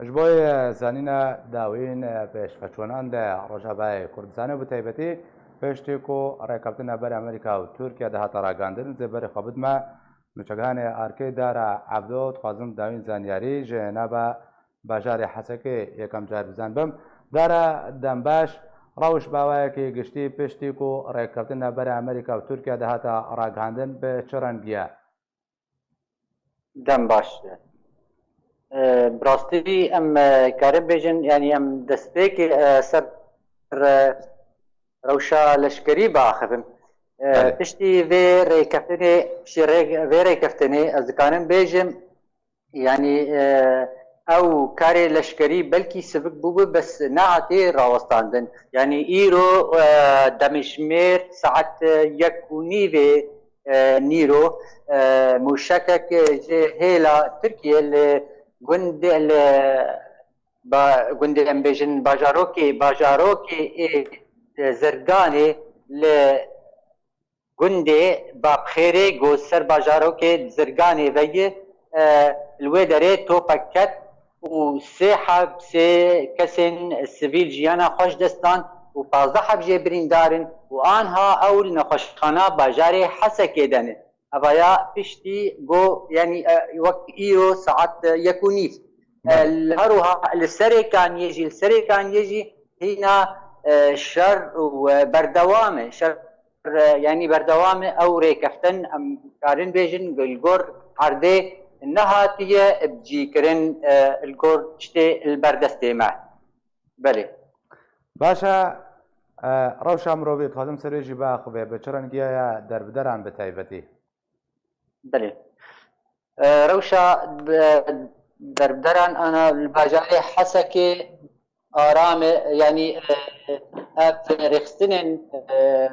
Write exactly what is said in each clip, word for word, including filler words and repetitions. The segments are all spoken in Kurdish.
Ji bo yê zanîna dawîn, e, pêşveçûnan li Rojavayê Kurdistanê û bi taybetî piştî ku rêkeftina ber Amerîka û Tirkiye de hate ragihandin, zêberê xwe bidime nûçegihanê Arkê Dara Ebdo, dixwazim dawîn zanyarî ji nava bajarê Hesekê yekem car bizan bim. Dara, dem baş, rewş bi awayekî giştî piştî ku rêkeftina ber Amerîka û Tirkiye de hate ragihandin bi çi rengî ye? Dem baş. E, bi rastî em, e, karin bêjin, yanî em destpêkê, e, ser, e, rewşa leşkerî biaxivin. E, Belê. Piştî vê rêkeftinê, piştî rê-, vê rêkeftinê ez dikarim bêjim, yanî, e, ew karê leşkerî belkî sivik bûbû, bes nehatî rawestandin. Yanî îro, e, demêjmêr saet, e, yek û nîvê, e, nîro, e, mûşekek ji hêla Tirkiye li gundê, li ba-, gundê, em bêjin, bajarokê, bajarokê ê, e, Zirganê li gundê Babxêrê ku ser bajarokê Zirganê ve ye, e, li wê derê topek ket û sê heb, sê kesên sivîl jiyana xwe ji dest dan û pazdeh heb jê birîndar in û anha ew li nexweşxana bajarê Hesekê de ne. Evaya piştî ku, yanî, e, wek îro saet yek û nîv. E, Belê. Her wiha li Serê Kaniyê jî, li Serê Kaniyê jî hîna, e, şer û, e, berdewam e. Şer, e, yanî berdewam e. Ew rêkeftin, em karin bêjin, li gor erdê nehatiye bicîkirin, e, li gor tiştê li ber destê me. Belê. Baş e, e, rewşa mirovî, dixwazim ser wê jî biaxivê, bi çi rengî ye derbederan bi taybetî? Belê. E, rewşa, e, derbederan ana li bajarê Hesekê aram e, yanî, e, ev rêxistinên, e,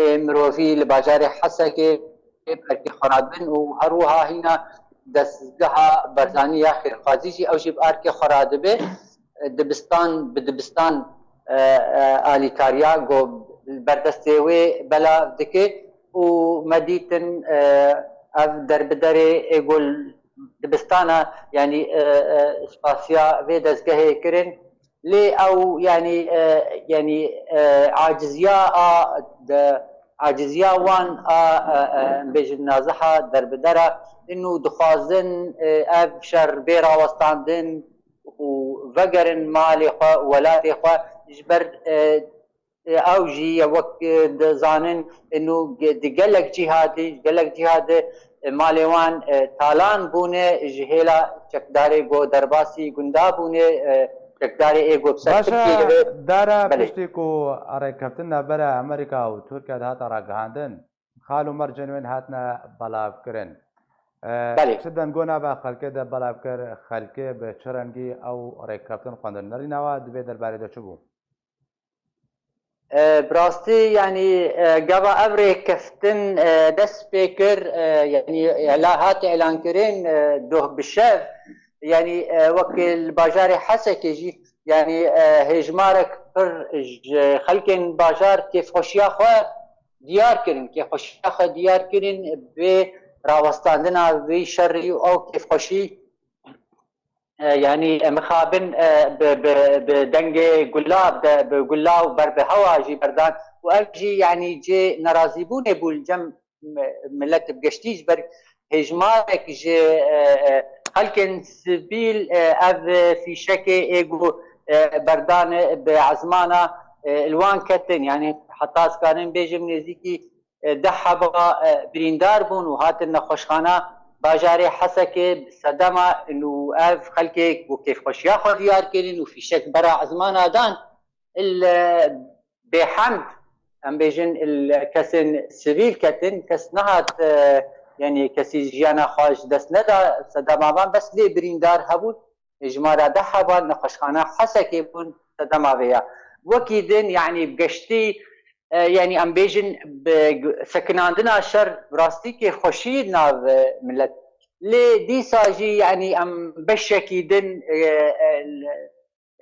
ê mirovî li bajarê Hesekê ê berkê xwe radibin û her wiha hîna dezgeha Barzanî ya xêrxwazî jî ew jî bi arkê xwe radibe. Dibistan bi dibistan, e, e, alîkariya ku li ber destê wê belav dike û me dîtin, e, ev derbiderê ê ku li dibistana, yanî, e, e, spasiya vê dezgehê kirin. Lê ew, yanî, e, yanî, e, aciziya a, de, aciziya wan a, e, e, em bêjin naziha derbidera, inu dixwazin, e, ev şer bê rawestandin û vegerin malê xwe û welatê xwe, ji ber, e, e, ew jî ye wek, e, dizanin, inu ge-, di gelek cîha de, gelek cîha de, e, malê wan, e, talan bûne, ji hêla çekdarê ku derbasî gunda bûne, e, çekdarê ê ku bi ser Baş e, Tirkiyeyê ve Dara, Belê. Piştî ku rêkeftin navbera Amerîka û Tirkiye de hate ragihandin, xal û mercên wê hatine belavkirin. E, Belê. Çi dengo nava xelkê de belav kir, xelkê bi çi rengî ew rêkeftin xwendin? Nerîna we di vê derbarê de çi bû? E, bi rastî, yanî, e, gava ev rêkeftin, e, dest pê kir, e, yanî, e, la hat îlankirin, e, doh bi şev, yanî, e, wek li bajarê Hesekê jî, yanî, e, hêjmarek pir ji xelkên bajar kêfxweşiya xwe diyar kirin, kêfxweşiya xwe diyar kirin bi rawestandina vî şerî û ew kêfxweşî, e, yanî, e, mixabin, e, bi, bi, bi dengê gulav de, bi gulav ber bi hewa jî berdan û ev jî, yanî, cê nerazîbûnê bû li cem mi-, milet bi geştî ji ber hêjmarek ji, e, e, xelkên sivîl, e, ev fîşekê ê ku, e, berdan bi ezmana, e, li wan ketin. Yanî heta ez karim bêjim nêzîkî, e, deh heba, e, birîndar bûn û hatin nexweşxana bajarê Hesekê bi sedema û ev xelkê ku kêfxweşiya xwe diyar kirin û fîşek bera ezmana dan, il, e, bêhemd, em bêjin, il kesên sivîl ketin, kes nehat, e, yanî kesî jiyana xwe ji dest neda sedema van, bes lê birîndar hebûn. Jimara deh heban nexweşxana Hesekê bûn sedema vê ya. Wekî din, yanî bi geştî, e, yanî em bêjin bi gu-, sekinandina şer bi rastî kêfxweşî nav, e, milet. Lê dîsa jî, yanî em beşekî din, e, e,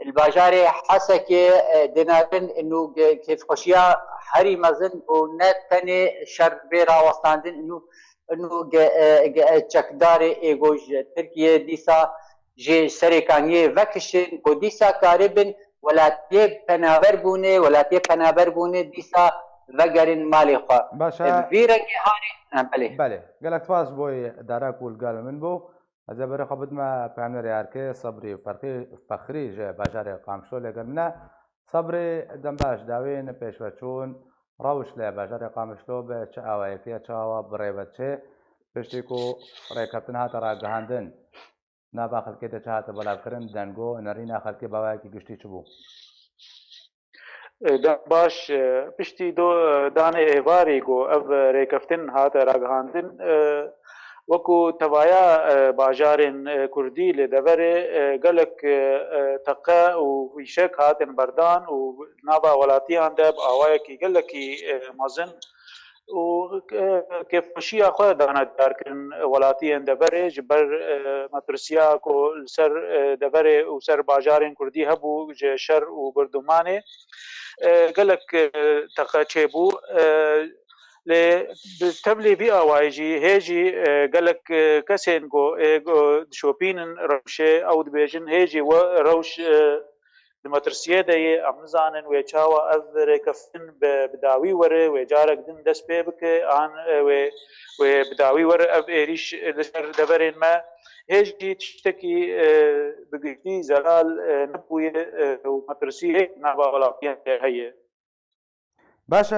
li bajarê Hesekê, e, dinabin inu ge-, kêfxweşiya herî mezin û ne tenê şer bê rawestandin inu, inu ge-, e, ge-, e, çekdarê êgo ji Tirkiye dîsa, ji Serêkaniyê vekişin, ku dîsa karibin welatiyê penaber bûne, welatiyê penaber bûne dîsa vegerin malê xwe. Baş e. Bi vî rengî hanê, ha, belê. Belê. Gelek spas ji bo dara ku li gel min bû. Ez ê berê xwe bidime peyamnerê erkê Sebrî Ferqî, Fexrî ji bajarê Qamişlo lêgel min e. Sebrî, dem baş, dawîn pêşveçûn, rewş li bajarê Qamişlo bi çi awayekî ye, çi awa bi rê ve diçe? Piştî ku rêkeftin hate ragihandin, nava xelkê de çi hate belavkirin, dengo, nerîna xelkê bi awayekî giştî çi bû? E, dem baş, e, piştî do, e, danê êvarî ku ev, e, rêkeftin hate ragihandin, e, wekî tevaya, e, bajarên, e, kurdî li deverê, e, gelek, e, e, teqe û fîşek hatin berdan û nava welatiyan de bi awayekî gelekî, e, mezin û, e, kêfxweşiya xwe dane diyarkirin welatiyên deverê ji ber, e, metirsiya ku li ser, e, deverê û ser bajarên kurdî hebû ji şer û birdumanê. E, gelek, e, teqe çêbû. E, lê bi tevlî vî awayî jî hê jî, e, gelek, e, kesên ku ê ku dişopînin rewşê, ew dibêjin hê jî we rewş, e, di metirsiyê de ye, em nizanin wê çawa ev rêkeftin bi, bi dawî were, wê carek din dest pê bike, an, e, wê, wê bi dawî were ev êrîş li ser deverên me. Hê jî tiştekî, e, bi giştî zelal, e, nebûye, e, û metirsiyê nava welatiyan de heye. Baş e,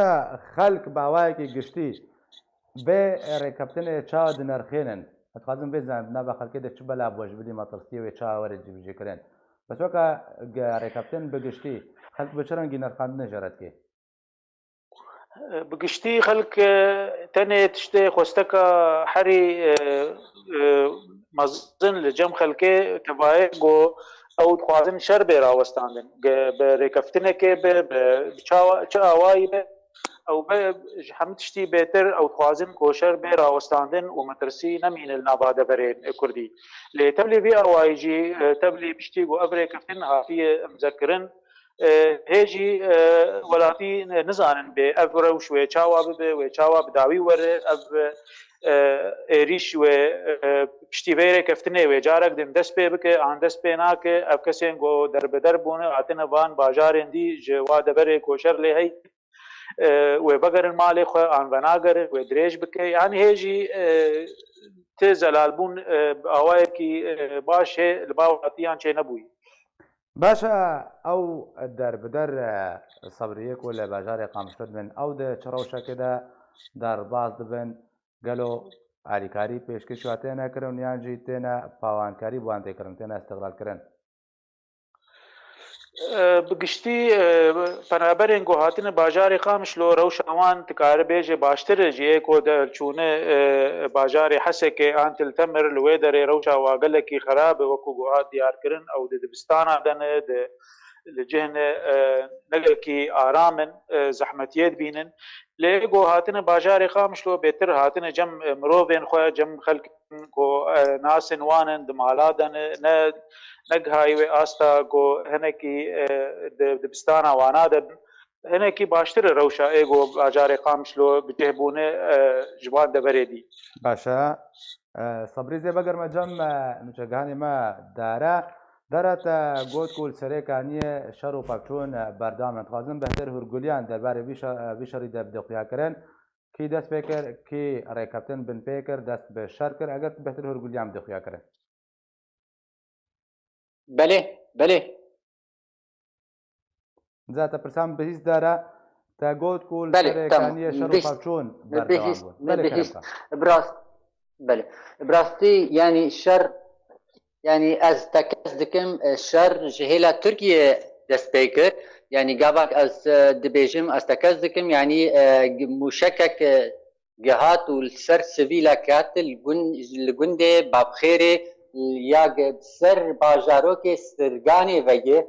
xelk bi awayekî giştî vê rêkeftinê çawa dinirxînin? Ez dixwazim vê zanim, di nava xelkê de çi belav bû ji bilî metirsiyê wê çawa were cîbicîkirin? Bes weke ge-, rêkeftin bi giştî, xelk bi çi rengî nirxandinê jê re dike? Bi giştî xelk, e, tenê tiştê xwesteka herî, e, e, mezin li cem xelkê tevayê ku ew dixwazin şer bê rawestandin. Ge-, bi rêkeftinekê be, bi, bi çawa, çi awayî be, ew be, ji hemî tiştî bêtir ew dixwazin ku şer bê rawestandin û metirsî nemîne li nava deverên kurdî. Lê tevlî vî awayî jî, e, tevlî piştî ku ev rêkeftin hatiye imzekirin, e, hê jî, e, welatî nizanin bê ev rewş wê çawa bibe, wê çawa bi dawî were, ev, e, êrîş wê, e, piştî vê rêkeftinê wê carek din dest pê bike, an dest pê nake, ev kesên ku derbeder bûne, hatine van bajarên dî ji wa deverê ku şer lê hey, e, wê vegerin malê xwe, an venagerin, wê dirêj bike. Yanî hê jî, e, ti zelalbûn, e, bi awayekî, e, baş hê li ba welatiyan çênebûyî. Baş e, ew derbider, e, Sebriyê ku li bajarê Qamişlo dibin, ew di çi rewşekê de derbas dibin, gelo alîkarî pêşkêş ya têne kirin yan jî têne pawankarî bi wan tê kirin, têne îstixlal kirin? E, bi giştî, e, penaberên ku hatine bajarê Qamişlo rewşa wan dikare bêje baştir e ji yê ku derçûne, e, bajarê Hesekê an Til Temir li wê derê rewşa wa gelekî xerab e, wekû ku hat diyarkirin ew di dibistana de ne, di, li cihine, e, ne gelekî aram in, e, zehmetiyê dibînin. Lê êgo hatine bajarê Qamişlo bêtir hatine cem, e, mirovên xwe, cem xelkên ku, e, nasên wan in, di mala de ne, ne, ne gihayî wê asta ku hinekî, e, di, dibistana wana de bin. Hinekî baştir e rewşa êgo bajarê Qamişlo bi cih bûne, e, ji van deverê dî. Baş e. E, Sebrî zê vegerme cem, e, nûçegihanê me Dare. Dare, te got ku li Serê Kaniyê şer û pevçûn, e, berdewam in. Dixwazim bêhtir hûrguliyan derbarê vî şe-, e, vî şerî de bide xuyakirin. Kî dest pê kir, kî rêkeftin bin pê kir, dest bi şer kir, eger tu bêhtir hûrguliyan bide xuyakirin? Belê, belê. Za te pirsan bihîst Dare, te got ku li Belê, Serê tamam. Kaniyê şer û Bihîst, pevçûn berdewam bihîst, bûn. Belê, kerem bihîst. Ka. Bi rast-, belê. Bi rastî, yanî şer, yanî ez tekez dikim, e, şer ji hêla Tirkiyê dest pê kir. Yanî gavak ez, e, dibêjim, ez tekez dikim, yanî, e, g-, mûşekek, e, gihat û li ser sivîlek hat li gund-, li gundê Babxêrê ya gi-, ser bajarokê Sirganê ve ye,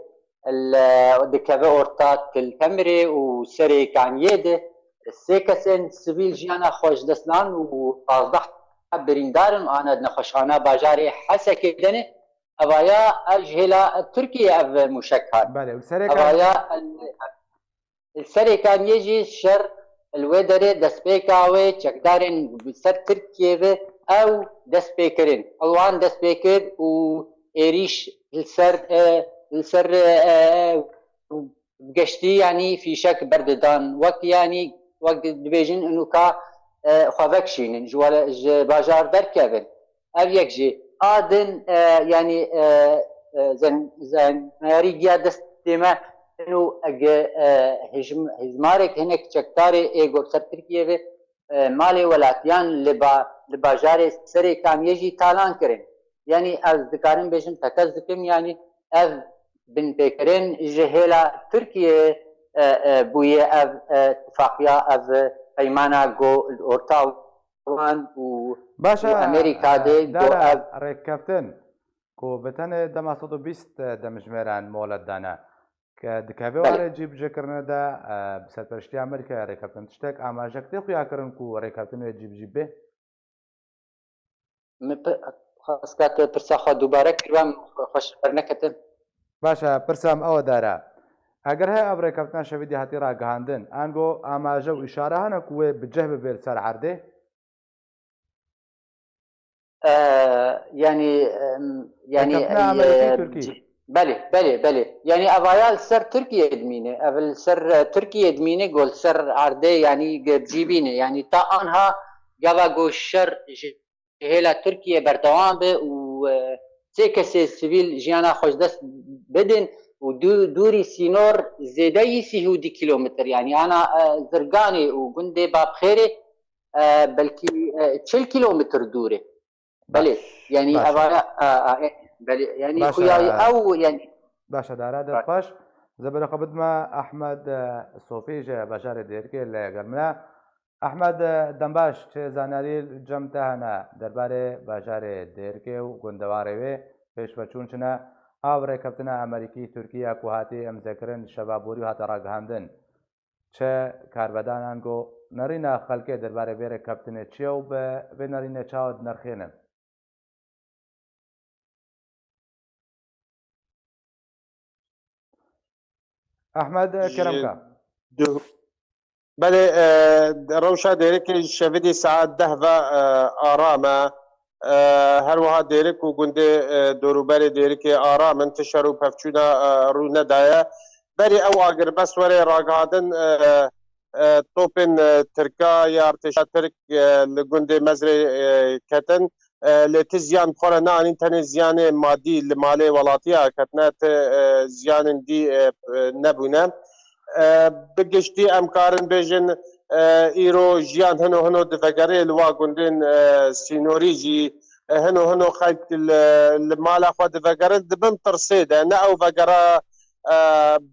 li, dikeve orta Til Temirê û Serê Kaniyê de sê kesên sivîl jiyana xwe ji dest dan û pazdeh birîndar in, ane di nexweşxana bajarê Hesekê de ne. Evaya ev ji hêla Tirkiyê ev mûşek hat. Belê, û Serê Evaya Li Serê Kaniyê jî şer li wê derê destpêka wê çekdarên bi ser Tirkiyê ve ew dest pê kirin. Ew wan dest pê kir û êrîş li ser, e, li ser, e, e, geştî, yanî fîşek berdidan. Wek, yanî wek dibêjin, nûka, e, xwe vekişînin, ji were, ji bajar derkevin. Ev yek jî. A din, e, yanî, e, e, zen-, zenayarî giya destê me, û ege, e, hijm-, hizmarek hinek çekdarê ê got ser Tirkiyê ve, e, malê welatiyan li ba-, li bajarê Serê Kamiyê jî talan kirin. Yanî ez dikarim bêjim, tekez dikim, yanî ev binpêkirin ji hêla Tirkiyê, e, e, bûye ev, e, tifaqiya, ev peymana ku li orta wan û, Baş e, û Amerîka e, de ku dara ev rêkkeftin ku bi tenê dema sed û bîst demjimêran molet dane, ke dikeve Belê. warê cîbicêkirine de, e, bi serpereştiya Amerîkayê rêkeftin tiştek amaje tê xuya kirin ku rêkeftin wê cîbicî bê? Min pi-, xwest ka tu pirsa xwe dubare kir, em xwe ji ber neketin. Baş e, pirsa min ew e dara. Eger he ev rêkeftina şevîdî hatî ragihandin, ango amaje û îşare hene ku wê bi cih bibe li ser erdê? E, yanî, em, yanî, Rêkeftina e, Amerîkî Tirkî. Belê, belê, belê. Yanî evaya li ser Tirkiye dimîne. Ev li ser, e, Tirkiye dimîne, ku li ser erdê, yanî ge-, cîbîne. Yanî ta anha gava ku şer ji hêla Tirkiye berdewam be û, e, sê kesê sivîl jiyana xwe ji dest bidin û dû-, dûrî sînor zêdeyî sî û du kîlometr, yanî ana, e, Zirganê û gundê Babxêrê, e, belkî, e, çil kîlometr dûr e. Belê, Baş. yanî Baş. evara, a, a, e, belê, yanî Baş, xuyayî e, ew, yanî Baş e, dara, dest Baş. baş. Zeberê xwe bidime Ehmed, e, Sofî ji bajarê Dêrikê li gel min e. Ehmed, e, dembaş, çi zanarî li cem te hene derbarê bajarê Dêrikê û gundewarê wê? Pêşveçûn çi ne? Ev rêkeftina Amerîkî-Tirkî ya ku hatiye îmzekirin, şeva borî hate ragihandin. Çi karvedan ango nerîna xelkê derbarê vê rêkeftinê çi ye û bi vê nerînê çawa dinirxînin? Ehmed, e, Ji kerem ka. du-, Belê, e, rewşa Dêrikê şevîdî saet deh ve, e, aram e. E, her wiha Dêrik û gundê, e, dorûberê Dêrikê aram in, ti şer û pevçûna, e, rû nedaye. Berî ew agirbest were ragihandin, e, e, topên, e, Tirka ya artêşa Tirk, e, li gundê Mezrê, e, ketin. E, lê ti ziyan bi xwe re neanîn, tenê ziyanê madî li malê welatiya ketine, ti, e, ziyanên dî, e, e, nebûne. E, bi giştî em karin bêjin, e, îro jiyan hino hino divegerê li wa gundên, e, sînorî jî, e, hino hino xelk li, li mala xwe divegerin, di bin tirsê de, ne ew vegera, e,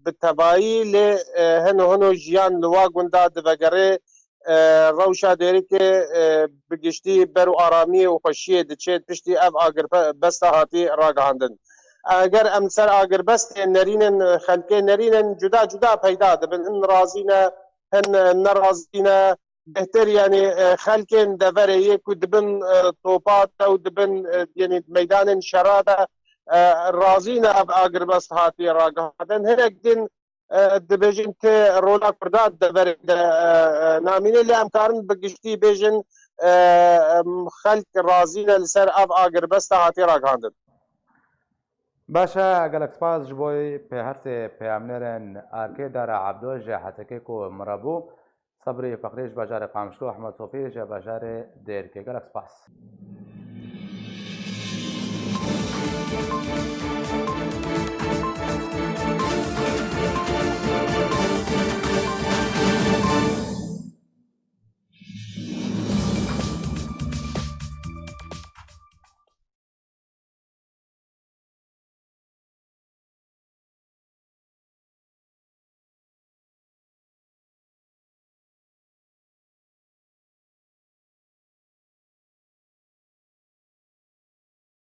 bi tevayî, lê, e, hino hino jiyan li wa gunda divegerê, e, rewşa Dêrikê, e, bi giştî ber û aramiyê û xweşiyê diçê, piştî ev agirbesta hatî ragihandin. Eger em ser agirbestê nerînin, xelkê nerînin, cuda cuda peyda dibin. Hin razî ne, hin nerazî ne. Bêhtir, yanî, e, xelkên deverê yê ku dibin, e, topa de û dibin, e, yanî meydanên şera de, e, razî ne ev agirbest hatiye ragihandin. Hinek din, e, dibêjin ti rola Kurda di deverê de, e, e, namîne, lê em karin bi giştî bêjin, e, em, xelk razî ne li ser ev agirbesta hatiye ragihandin. Baş e, gelek spas ji bo pê her sê peyamnêrên arkê Dara Ebdo ji Hesekê ku min re bû. Sebrî Feqrî ji bajarê Qamişlo, Ehmed Sofî ji bajarê Dêrikê. Gelek spas.